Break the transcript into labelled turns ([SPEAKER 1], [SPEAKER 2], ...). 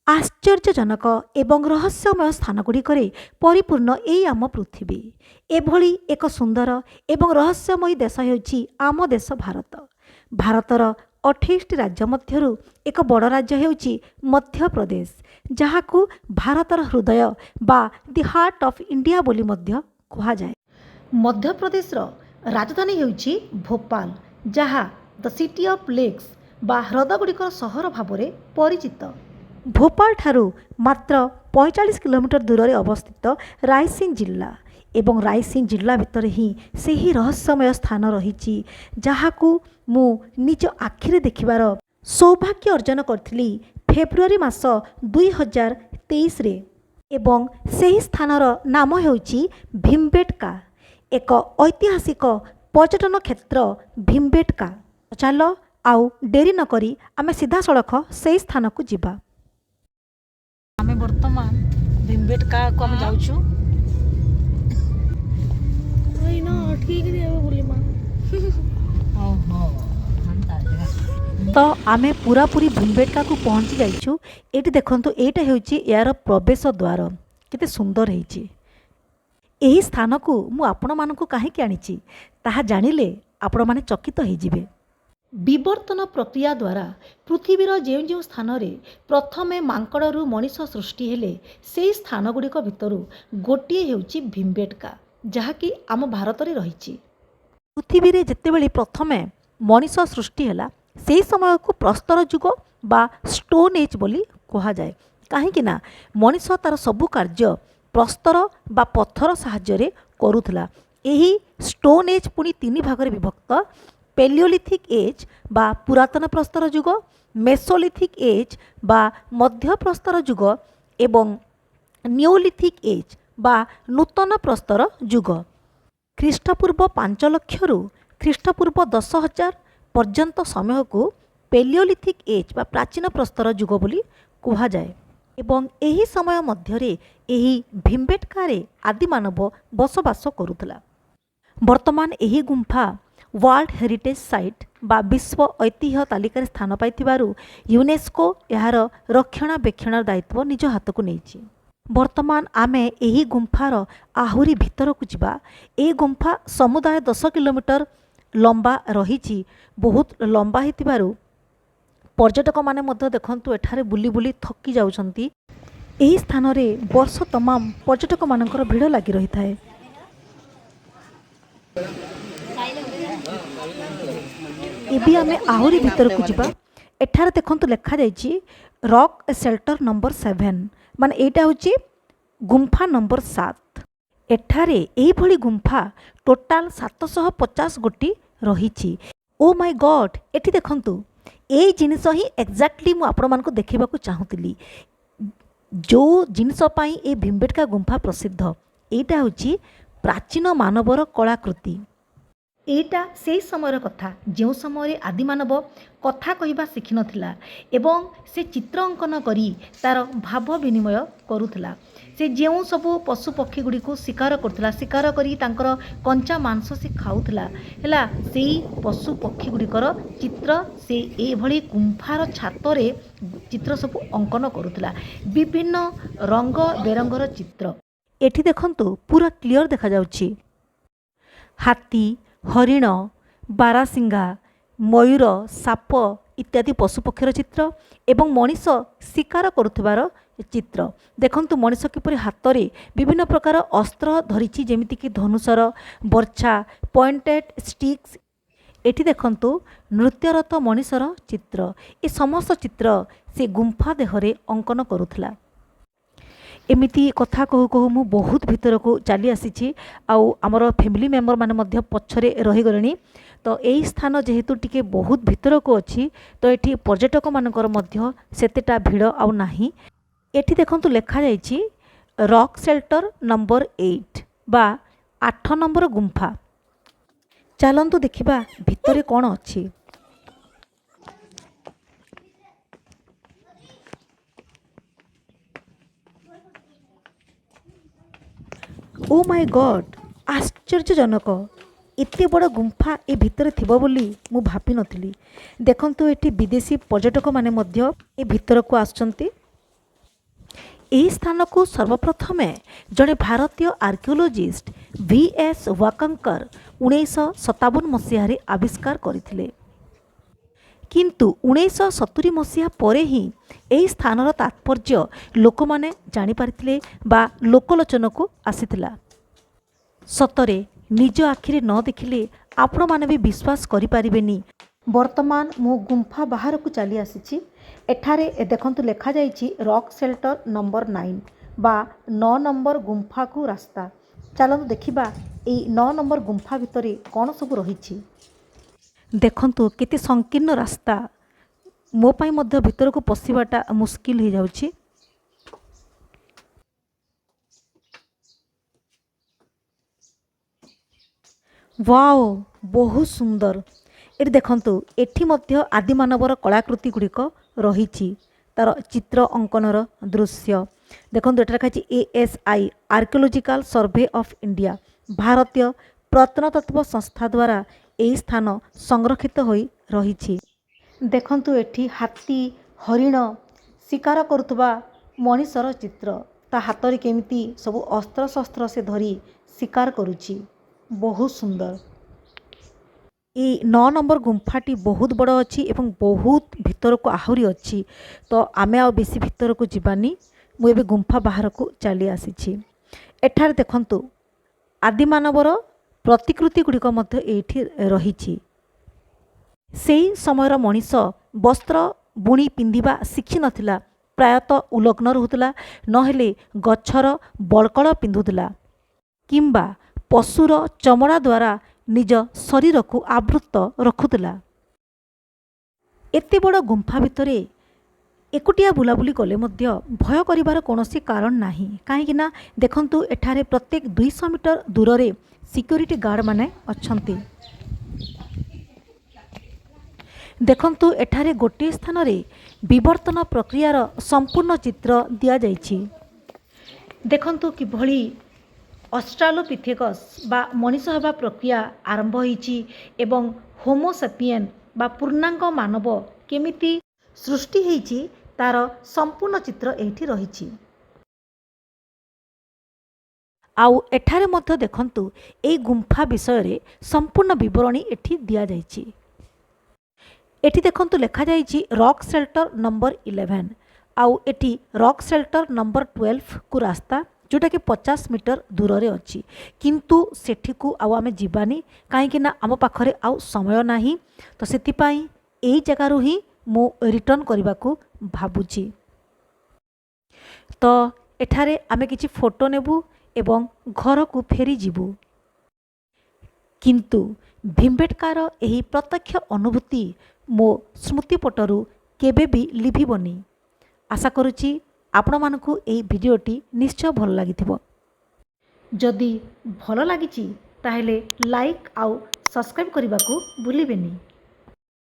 [SPEAKER 1] ଆଶ୍ଚର୍ଯ୍ୟଜନକ ଏବଂ ରହସ୍ୟମୟ ସ୍ଥାନଗୁଡ଼ିକରେ ପରିପୂର୍ଣ୍ଣ ଏଇ ଆମ ପୃଥିବୀ। ଏଭଳି ଏକ ସୁନ୍ଦର ଏବଂ ରହସ୍ୟମୟୀ ଦେଶ ହେଉଛି ଆମ ଦେଶ ଭାରତ। ଭାରତର 28ଟି ରାଜ୍ୟ ମଧ୍ୟରୁ ଏକ ବଡ଼ ରାଜ୍ୟ ହେଉଛି ମଧ୍ୟପ୍ରଦେଶ, ଯାହାକୁ ଭାରତର ହୃଦୟ ବା ଦି ହାର୍ଟ ଅଫ୍ ଇଣ୍ଡିଆ ବୋଲି ମଧ୍ୟ କୁହାଯାଏ। ମଧ୍ୟପ୍ରଦେଶର ରାଜଧାନୀ ହେଉଛି ଭୋପାଲ, ଯାହା ଦ ସିଟି ଅଫ୍ ଲେକ୍ସ ବା ହ୍ରଦଗୁଡ଼ିକର ସହର ଭାବରେ ପରିଚିତ। ଭୋପାଳ ଠାରୁ ମାତ୍ର 45 କିଲୋମିଟର ଦୂରରେ ଅବସ୍ଥିତ ରାଇସିନ୍ ଜିଲ୍ଲା ଏବଂ ରାଇସିନ୍ ଜିଲ୍ଲା ଭିତରେ ହିଁ ସେହି ରହସ୍ୟମୟ ସ୍ଥାନ ରହିଛି, ଯାହାକୁ ମୁଁ ନିଜ ଆଖିରେ ଦେଖିବାର ସୌଭାଗ୍ୟ ଅର୍ଜନ କରିଥିଲି ଫେବୃଆରୀ ମାସ 2023ରେ। ଏବଂ ସେହି ସ୍ଥାନର ନାମ ହେଉଛି ଭୀମବେଟକା, ଏକ ଐତିହାସିକ ପର୍ଯ୍ୟଟନ କ୍ଷେତ୍ର ଭୀମବେଟକା। ଚାଲ, ଆଉ ଡେରି ନକରି ଆମେ ସିଧାସଳଖ ସେହି ସ୍ଥାନକୁ ଯିବା।
[SPEAKER 2] ଆମେ ବର୍ତ୍ତମାନ ଭୀମବେଟକାକୁ ଆମେ ଯାଉଛୁ।
[SPEAKER 3] ନା, ଅଟକିକିରି ଏବେ ବୁଲିମା।
[SPEAKER 2] ଓହୋ।
[SPEAKER 1] ତ ଆମେ ପୁରାପୁରି ଭୀମବେଟକାକୁ ପହଞ୍ଚି ଯାଇଛୁ। ଏଇଠି ଦେଖନ୍ତୁ, ଏଇଟା ହେଉଛି ଏହାର ପ୍ରବେଶ ଦ୍ୱାର। କେତେ ସୁନ୍ଦର ହେଇଛି। ଏହି ସ୍ଥାନକୁ ମୁଁ ଆପଣମାନଙ୍କୁ କାହିଁକି ଆଣିଛି, ତାହା ଜାଣିଲେ ଆପଣମାନେ ଚକିତ ହେଇଯିବେ। ବିବର୍ତ୍ତନ ପ୍ରକ୍ରିୟା ଦ୍ୱାରା ପୃଥିବୀର ଯେଉଁ ଯେଉଁ ସ୍ଥାନରେ ପ୍ରଥମେ ମାଙ୍କଡ଼ରୁ ମଣିଷ ସୃଷ୍ଟି ହେଲେ, ସେହି ସ୍ଥାନଗୁଡ଼ିକ ଭିତରୁ ଗୋଟିଏ ହେଉଛି ଭୀମବେଟକା, ଯାହାକି ଆମ ଭାରତରେ ରହିଛି। ପୃଥିବୀରେ ଯେତେବେଳେ ପ୍ରଥମେ ମଣିଷ ସୃଷ୍ଟି ହେଲା, ସେହି ସମୟକୁ ପ୍ରସ୍ତର ଯୁଗ ବା ଷ୍ଟୋନ୍ ଏଜ୍ ବୋଲି କୁହାଯାଏ। କାହିଁକି ନା ମଣିଷ ତା'ର ସବୁ କାର୍ଯ୍ୟ ପ୍ରସ୍ତର ବା ପଥର ସାହାଯ୍ୟରେ କରୁଥିଲା। ଏହି ଷ୍ଟୋନ୍ ଏଜ୍ ପୁଣି ତିନି ଭାଗରେ ବିଭକ୍ତ: ପେଲିଓଲିଥିକ୍ ଏଜ୍ ବା ପୁରାତନ ପ୍ରସ୍ତର ଯୁଗ, ମେସୋଲିଥିକ୍ ଏଜ୍ ବା ମଧ୍ୟ ପ୍ରସ୍ତର ଯୁଗ ଏବଂ ନିଓଲିଥିକ୍ ଏଜ୍ ବା ନୂତନ ପ୍ରସ୍ତର ଯୁଗ। ଖ୍ରୀଷ୍ଟପୂର୍ବ 5 ଲକ୍ଷରୁ ଖ୍ରୀଷ୍ଟପୂର୍ବ 10,000 ପର୍ଯ୍ୟନ୍ତ ସମୟକୁ ପେଲିଓଲିଥିକ୍ ଏଜ୍ ବା ପ୍ରାଚୀନ ପ୍ରସ୍ତର ଯୁଗ ବୋଲି କୁହାଯାଏ ଏବଂ ଏହି ସମୟ ମଧ୍ୟରେ ଏହି ଭୀମବେଟକାରେ ଆଦିମାନବ ବସବାସ କରୁଥିଲା। ବର୍ତ୍ତମାନ ଏହି ଗୁମ୍ଫା ୱାର୍ଲଡ ହେରିଟେଜ୍ ସାଇଟ୍ ବା ବିଶ୍ୱ ଐତିହ୍ୟ ତାଲିକାରେ ସ୍ଥାନ ପାଇଥିବାରୁ ୟୁନେସ୍କୋ ଏହାର ରକ୍ଷଣାବେକ୍ଷଣର ଦାୟିତ୍ୱ ନିଜ ହାତକୁ ନେଇଛି। ବର୍ତ୍ତମାନ ଆମେ ଏହି ଗୁମ୍ଫାର ଆହୁରି ଭିତରକୁ ଯିବା। ଏହି ଗୁମ୍ଫା ସମୁଦାୟ 10 କିଲୋମିଟର ଲମ୍ବା ରହିଛି। ବହୁତ ଲମ୍ବା ହେଇଥିବାରୁ ପର୍ଯ୍ୟଟକମାନେ ମଧ୍ୟ ଦେଖନ୍ତୁ, ଏଠାରେ ବୁଲି ବୁଲି ଥକି ଯାଉଛନ୍ତି। ଏହି ସ୍ଥାନରେ ବର୍ଷ ତମାମ ପର୍ଯ୍ୟଟକମାନଙ୍କର ଭିଡ଼ ଲାଗି ରହିଥାଏ। ଏବେ ଆମେ ଆହୁରି ଭିତରକୁ ଯିବା। ଏଠାରେ ଦେଖନ୍ତୁ, ଲେଖାଯାଇଛି ରକ୍ ସେଲ୍ଟର ନମ୍ବର 7, ମାନେ ଏଇଟା ହେଉଛି ଗୁମ୍ଫା ନମ୍ବର 7। ଏଠାରେ ଏଇଭଳି ଗୁମ୍ଫା ଟୋଟାଲ 750 ଗୋଟି ରହିଛି। ଓ ମାଇ ଗଡ୍! ଏଠି ଦେଖନ୍ତୁ, ଏଇ ଜିନିଷ ହିଁ ଏକ୍ଜାକ୍ଟଲି ମୁଁ ଆପଣମାନଙ୍କୁ ଦେଖେଇବାକୁ ଚାହୁଁଥିଲି, ଯେଉଁ ଜିନିଷ ପାଇଁ ଏ ଭୀମବେଟକା ଗୁମ୍ଫା ପ୍ରସିଦ୍ଧ। ଏଇଟା ହେଉଛି ପ୍ରାଚୀନ ମାନବର କଳାକୃତି। ଏଇଟା ସେଇ ସମୟର କଥା, ଯେଉଁ ସମୟରେ ଆଦିମାନବ କଥା କହିବା ଶିଖିନଥିଲା ଏବଂ ସେ ଚିତ୍ର ଅଙ୍କନ କରି ତା'ର ଭାବ ବିନିମୟ କରୁଥିଲା। ସେ ଯେଉଁ ସବୁ ପଶୁ ପକ୍ଷୀ ଗୁଡ଼ିକୁ ଶିକାର କରୁଥିଲା, ଶିକାର କରି ତାଙ୍କର କଞ୍ଚା ମାଂସ ସେ ଖାଉଥିଲା, ହେଲା, ସେଇ ପଶୁ ପକ୍ଷୀ ଗୁଡ଼ିକର ଚିତ୍ର ସେ ଏଇଭଳି ଗୁମ୍ଫାର ଛାତରେ ଚିତ୍ର ସବୁ ଅଙ୍କନ କରୁଥିଲା, ବିଭିନ୍ନ ରଙ୍ଗ ବେରଙ୍ଗର ଚିତ୍ର। ଏଠି ଦେଖନ୍ତୁ, ପୁରା କ୍ଲିଅର ଦେଖାଯାଉଛି ହାତୀ, ହରିଣ, ବାରାସିଂହା, ମୟୂର, ସାପ ଇତ୍ୟାଦି ପଶୁପକ୍ଷୀର ଚିତ୍ର ଏବଂ ମଣିଷ ଶିକାର କରୁଥିବାର ଚିତ୍ର। ଦେଖନ୍ତୁ, ମଣିଷ କିପରି ହାତରେ ବିଭିନ୍ନ ପ୍ରକାର ଅସ୍ତ୍ର ଧରିଛି, ଯେମିତିକି ଧନୁଶର, ବର୍ଚ୍ଛା, ପଏଣ୍ଟେଡ୍ ଷ୍ଟିକ୍ସ। ଏଠି ଦେଖନ୍ତୁ, ନୃତ୍ୟରତ ମଣିଷର ଚିତ୍ର। ଏ ସମସ୍ତ ଚିତ୍ର ସେ ଗୁମ୍ଫା ଦେହରେ ଅଙ୍କନ କରୁଥିଲା। ଏମିତି କଥା କହୁ କହୁ ମୁଁ ବହୁତ ଭିତରକୁ ଚାଲି ଆସିଛି ଆଉ ଆମର ଫ୍ୟାମିଲି ମେମ୍ବର ମାନେ ମଧ୍ୟ ପଛରେ ରହିଗଲେଣି। ତ ଏଇ ସ୍ଥାନ ଯେହେତୁ ଟିକେ ବହୁତ ଭିତରକୁ ଅଛି, ତ ଏଠି ପର୍ଯ୍ୟଟକମାନଙ୍କର ମଧ୍ୟ ସେତେଟା ଭିଡ଼ ଆଉ ନାହିଁ। ଏଠି ଦେଖନ୍ତୁ, ଲେଖାଯାଇଛି ରକ୍ ସେଲ୍ଟର ନମ୍ବର 8 ବା 8 ନମ୍ବର ଗୁମ୍ଫା। ଚାଲନ୍ତୁ ଦେଖିବା ଭିତରେ କ'ଣ ଅଛି। ଓ ମାଇ ଗଡ୍! ଆଶ୍ଚର୍ଯ୍ୟଜନକ! ଏତେ ବଡ଼ ଗୁମ୍ଫା ଏ ଭିତରେ ଥିବ ବୋଲି ମୁଁ ଭାବିନଥିଲି। ଦେଖନ୍ତୁ, ଏଠି ବିଦେଶୀ ପର୍ଯ୍ୟଟକମାନେ ମଧ୍ୟ ଏ ଭିତରକୁ ଆସୁଛନ୍ତି। ଏହି ସ୍ଥାନକୁ ସର୍ବପ୍ରଥମେ ଜଣେ ଭାରତୀୟ ଆର୍କିଓଲୋଜିଷ୍ଟ ଭି.ଏସ୍. ୱାକଙ୍କର 1957 ମସିହାରେ ଆବିଷ୍କାର କରିଥିଲେ। କିନ୍ତୁ 1970 ମସିହା ପରେ ହିଁ ଏହି ସ୍ଥାନର ତାତ୍ପର୍ଯ୍ୟ ଲୋକମାନେ ଜାଣିପାରିଥିଲେ ବା ଲୋକଲୋଚନକୁ ଆସିଥିଲା। ସତରେ ନିଜ ଆଖିରେ ନ ଦେଖିଲେ ଆପଣମାନେ ବି ବିଶ୍ୱାସ କରିପାରିବେନି। ବର୍ତ୍ତମାନ ମୁଁ ଗୁମ୍ଫା ବାହାରକୁ ଚାଲି ଆସିଛି। ଏଠାରେ ଦେଖନ୍ତୁ ଲେଖାଯାଇଛି ରକ୍ ସେଲ୍ଟର ନମ୍ବର 9 ବା 9 ନମ୍ବର ଗୁମ୍ଫାକୁ ରାସ୍ତା। ଚାଲନ୍ତୁ ଦେଖିବା ଏଇ 9 ନମ୍ବର ଗୁମ୍ଫା ଭିତରେ କ'ଣ ସବୁ ରହିଛି। ଦେଖନ୍ତୁ କେତେ ସଂକୀର୍ଣ୍ଣ ରାସ୍ତା। ମୋ ପାଇଁ ମଧ୍ୟ ଭିତରକୁ ପଶିବାଟା ମୁସ୍କିଲ ହେଇଯାଉଛି। ୱାଓ, ବହୁତ ସୁନ୍ଦର! ଏଠି ଦେଖନ୍ତୁ, ଏଠି ମଧ୍ୟ ଆଦିମାନବର କଳାକୃତି ଗୁଡ଼ିକ ରହିଛି, ତାର ଚିତ୍ର ଅଙ୍କନର ଦୃଶ୍ୟ। ଦେଖନ୍ତୁ, ଏଠାରେ ଲେଖା ASI, Archaeological Survey of India, ଭାରତୀୟ ପ୍ରତ୍ନତତ୍ତ୍ୱ ସଂସ୍ଥା ଦ୍ୱାରା ଏହି ସ୍ଥାନ ସଂରକ୍ଷିତ ହୋଇ ରହିଛି। ଦେଖନ୍ତୁ, ଏଠି ହାତୀ, ହରିଣ ଶିକାର କରୁଥିବା ମଣିଷର ଚିତ୍ର। ତା ହାତରେ କେମିତି ସବୁ ଅସ୍ତ୍ରଶସ୍ତ୍ର ସେ ଧରି ଶିକାର କରୁଛି। ବହୁତ ସୁନ୍ଦର। ଏଇ 9 ନମ୍ବର ଗୁମ୍ଫାଟି ବହୁତ ବଡ଼ ଅଛି ଏବଂ ବହୁତ ଭିତରକୁ ଆହୁରି ଅଛି। ତ ଆମେ ଆଉ ବେଶୀ ଭିତରକୁ ଯିବାନି। ମୁଁ ଏବେ ଗୁମ୍ଫା ବାହାରକୁ ଚାଲି ଆସିଛି। ଏଠାରେ ଦେଖନ୍ତୁ, ଆଦିମାନବର ପ୍ରତିକୃତି ଗୁଡ଼ିକ ମଧ୍ୟ ଏଇଠି ରହିଛି। ସେଇ ସମୟର ମଣିଷ ବସ୍ତ୍ର ବୁଣି ପିନ୍ଧିବା ଶିଖିନଥିଲା। ପ୍ରାୟତଃ ଉଲଗ୍ନ ରହୁଥିଲା, ନହେଲେ ଗଛର ବଳ୍କଳ ପିନ୍ଧୁଥିଲା କିମ୍ବା ପଶୁର ଚମଡ଼ା ଦ୍ୱାରା ନିଜ ଶରୀରକୁ ଆବୃତ ରଖୁଥିଲା। ଏତେ ବଡ଼ ଗୁମ୍ଫା ଭିତରେ ଏକୁଟିଆ ବୁଲାବୁଲି କଲେ ମଧ୍ୟ ଭୟ କରିବାର କୌଣସି କାରଣ ନାହିଁ, କାହିଁକି ନା ଦେଖନ୍ତୁ, ଏଠାରେ ପ୍ରତ୍ୟେକ 200 ମିଟର ଦୂରରେ ସିକ୍ୟୁରିଟି ଗାର୍ଡ଼ମାନେ ଅଛନ୍ତି। ଦେଖନ୍ତୁ, ଏଠାରେ ଗୋଟିଏ ସ୍ଥାନରେ ବିବର୍ତ୍ତନ ପ୍ରକ୍ରିୟାର ସମ୍ପୂର୍ଣ୍ଣ ଚିତ୍ର ଦିଆଯାଇଛି। ଦେଖନ୍ତୁ, କିଭଳି ଅଷ୍ଟ୍ରାଲୋପିଥେକସ୍ ବା ମଣିଷ ହେବା ପ୍ରକ୍ରିୟା ଆରମ୍ଭ ହୋଇଛି ଏବଂ ହୋମୋସେପିଏନ୍ ବା ପୂର୍ଣ୍ଣାଙ୍ଗ ମାନବ କେମିତି ସୃଷ୍ଟି ହେଇଛି, ତାର ସମ୍ପୂର୍ଣ୍ଣ ଚିତ୍ର ଏଇଠି ରହିଛି। ଆଉ ଏଠାରେ ମଧ୍ୟ ଦେଖନ୍ତୁ, ଏଇ ଗୁମ୍ଫା ବିଷୟରେ ସମ୍ପୂର୍ଣ୍ଣ ବିବରଣୀ ଏଠି ଦିଆଯାଇଛି। ଏଠି ଦେଖନ୍ତୁ, ଲେଖାଯାଇଛି ରକ୍ ସେଲ୍ଟର ନମ୍ବର 11। ଆଉ ଏଠି ରକ୍ ସେଲ୍ଟର ନମ୍ବର 12କୁ ରାସ୍ତା, ଯେଉଁଟାକି 50 ମିଟର ଦୂରରେ ଅଛି। କିନ୍ତୁ ସେଠିକୁ ଆଉ ଆମେ ଯିବାନି, କାହିଁକି ନା ଆମ ପାଖରେ ଆଉ ସମୟ ନାହିଁ। ତ ସେଥିପାଇଁ ଏଇ ଜାଗାରୁ ହିଁ ମୁଁ ରିଟର୍ଣ୍ଣ କରିବାକୁ ଭାବୁଛି। ତ ଏଠାରେ ଆମେ କିଛି ଫଟୋ ନେବୁ ଏବଂ ଘରକୁ ଫେରିଯିବୁ। କିନ୍ତୁ ଭୀମବେଟକାର ଏହି ପ୍ରତ୍ୟକ୍ଷ ଅନୁଭୂତି ମୋ ସ୍ମୃତିପଟରୁ କେବେ ବି ଲିଭିବନି। ଆଶା କରୁଛି ଆପଣମାନଙ୍କୁ ଏହି ଭିଡ଼ିଓଟି ନିଶ୍ଚୟ ଭଲ ଲାଗିଥିବ। ଯଦି ଭଲ ଲାଗିଛି, ତାହେଲେ ଲାଇକ୍ ଆଉ ସବସ୍କ୍ରାଇବ୍ କରିବାକୁ ଭୁଲିବେନି।